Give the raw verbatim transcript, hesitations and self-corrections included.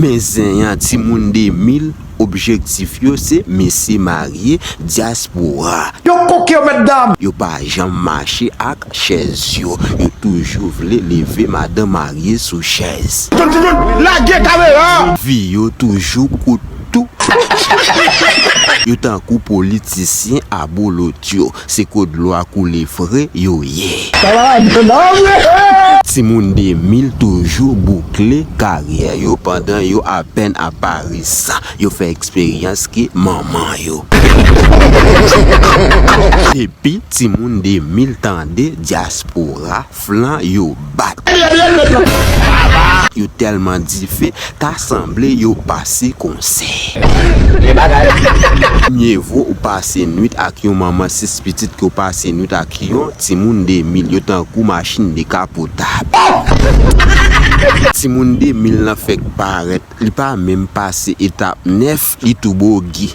Men zen an, timoun de mil, objektif yo se mesye marye, dyaspora. Yo koke yo, mèt dam! Yo pa janm mache ak chèz yo. Yo toujou vle leve madanm marye sou chèz. Lage kamera! Vi yo toujou kout tou. Yo tankou politisyen abolotyo. Se kot dlo a koule fre yo ye. Timoun de mil toujou boukle karyè yo pandan yo apèn ap parèt. Yo fè eksperyans ke manman yo. Depi timoun de mil tande dyaspora, flan yo bat. Yo tèlman dife, ta sanble yo pase konsè. Mye vo ou pase nwit ak yon manman sis pitit ke w pase nwit ak yon timoun de mil. Yo tankou machin dekapotab. Timoun de mil lan fèk parèt. Li pa menm pase etap nèf, li tou bogi.